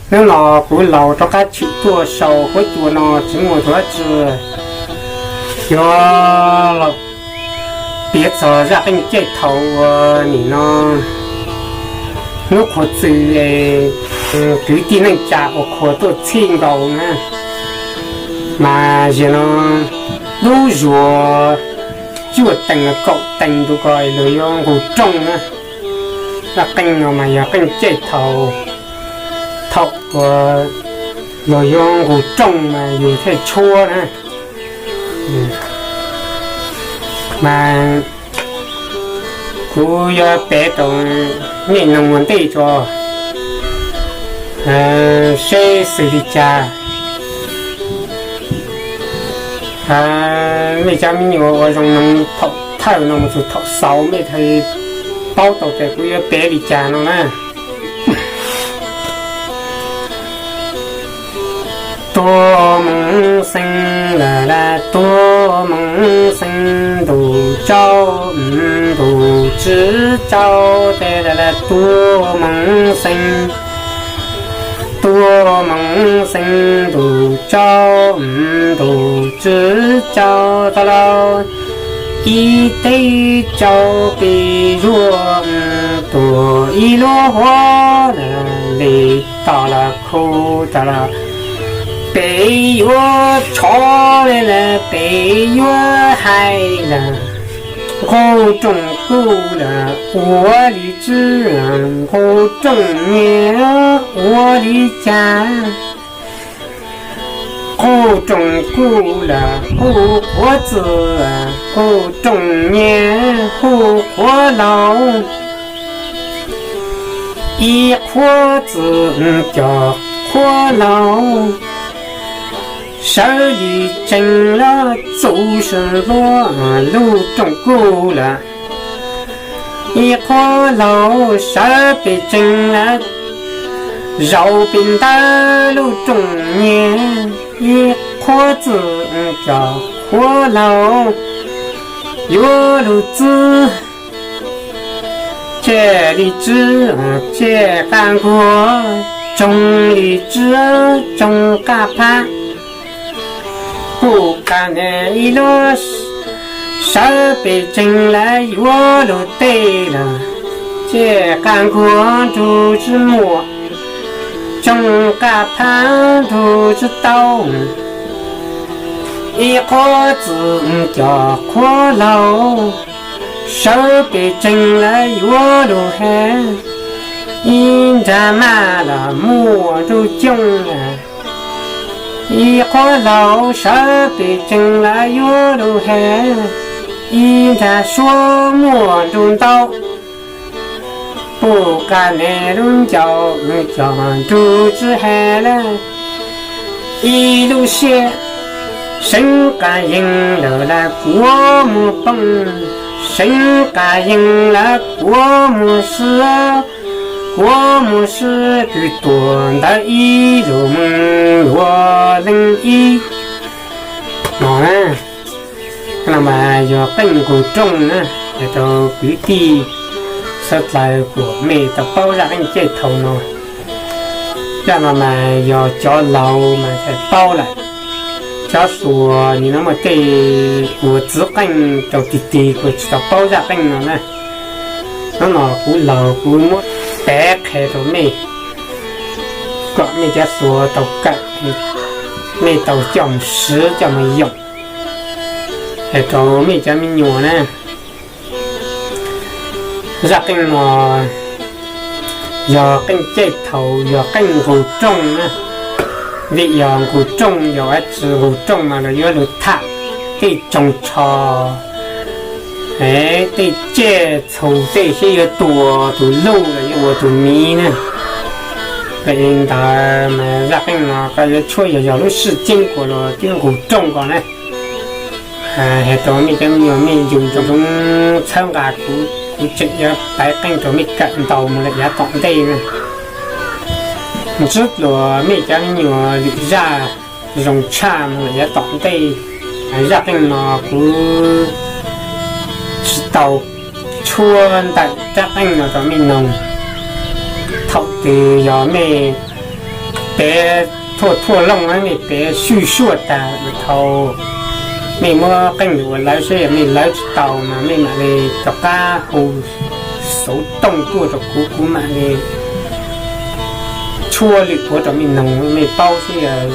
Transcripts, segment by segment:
Hnub no kuv laus rov qab tshwm tuaj saum huab cua no tsis muaj dab tsi, yuav los piav txog zaj qeej caij thaum uas nim no hnub qhuav txwm es kwv tij neej tsa uas qhuas tuaj txhij nkaus na, mas zaum no lub zuag cuaj teev kaum teev tus ko los yuav nqus rooj na. Zaj qeej no mas yog qeej caij thaum, thaum uas los yuav nqus rooj mas yus thiaj tshuab na. Mas kuv yuav piav rau nej mloog ua ntej tso, seb xws li cas. Nej cov me nyuam ua zoo mloog thaum thawj no mus txog thaum xaus mej thiaj paub tau tias kuv yuav piav li cas no na. Tuag Moos Xeeb, Tuag Moos Xeeb ntuj tsau, ntuj tsi tsau, Tuag Moos Xeeb, Tuag Moos Xeeb ntuj tsau, ntuj tsi tsau, tau lauj. Ib teb tsau pes zuag, tuag ib lub huab, li tom los khu tom los, pem yuav tshov li lawm, pem yuav hais lawm. Nqus rooj kuj lawm ua li tswb, nqus rooj nyias ua li cas. Nqus rooj kuj lawm hu qhuav txwm, nqus rooj nyias hu qhuav laus. Ib qhuav txwm cov qhuav laus, sawv li tsees lawm txuv sawv ntua, nqus rooj kuj lawm. Ib qhuav laus sawv pem tsees lawm, zaum pem ntawd nqus rooj nyias. Ib qhuav txwm cov qhuav laus, yuav lug txwb, tsiaj li tswb, tsiaj qab nkuaj, tsoog li tswb, tsoog qab phab. Puj qas ne ib lub sawv pem tsees lawm yuav lug tej lawm, tsiaj qab nkuaj nrug tswb muaj, tsoog qab phab nrug tswb tau. Ib qhuav txwm cov qhuav laus, sawv pem tsees lawm yuav lug heev, ib nrag maj los muaj nruj cooj. Ib qhuav laus sawv pem tsees lawm yuav lug heev, ib nrag suab muaj nruj ntau. Puj qas ne lub ncauj cog nrug tswb heev lawm. Ib lub siab seev qas yees lawm lawm kuv muag poob, seev qas yees lawm kuv muag swb, kuv muag swb kws tuag ntawd ib lug moog yuav leej ib no na. Mas yog qeej nqus rooj na, es rau kwv tij suav dlawg kuas mej tau paub zaj qeej caij thaum no. Zaj no mas yog cov laus mas txhais paub lawm. Cov suav nim no muaj tej uas txwv qeej rau tig tig kuas tsis tau paub zaj qeej no na. Hnub no kuv laus kuv muab piav qhia rau mej kom mej cov suav tau kawm, mej tau coj mus siv coj mus yoom. Es rau mej cov me nyuam na, zaj qeej no yog qeej caij thaum yog qeej nqus rooj na. Vim yog nqus rooj, yog ua tsi nqus rooj mas lawv yuav lug tham tej tsoog tsho, tej tsiaj txhu tej seb yuav tua tus luj los yuav ua tus miv na. Vim li ntawd mas zaj qeej no koj yuav tshuab yog yog lub sij ceeb kuas luag twb nqus rooj ko na. Hais rau mej cov me nyuam mej ncu ntsoov txhawb nqa kuv, kuv tseem yuav piav qeej rau mej kawm ntau mus lawm yav tom ntej na. Ntsib dlua mej cov me nyuam lwm zaj zoo tshaj mus lawm yav tom ntej. Zaj qeej no kuv tsis tau tshuab ntawm rab qeej no rau mej noog. Thaum twg yog mej Tev thuaj thuaj looj na, mej tev swj suaj tag thaus, mej muab qeej lug ua lawv saib, yog mej lawv tsis tau mas mej mam li rov qab hu xauv tooj tuaj rau kuv, kuv mam li tshuab lwm puav rau mej noog, mej paub saib yog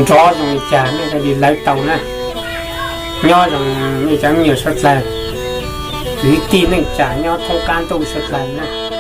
nrov zoo li cas mej thiaj li lawv tau na. Nyob zoo mej cov me nyuam suav dlawg, kwv tij neej tsa nyob thoob qab ntuj suav dlawg na.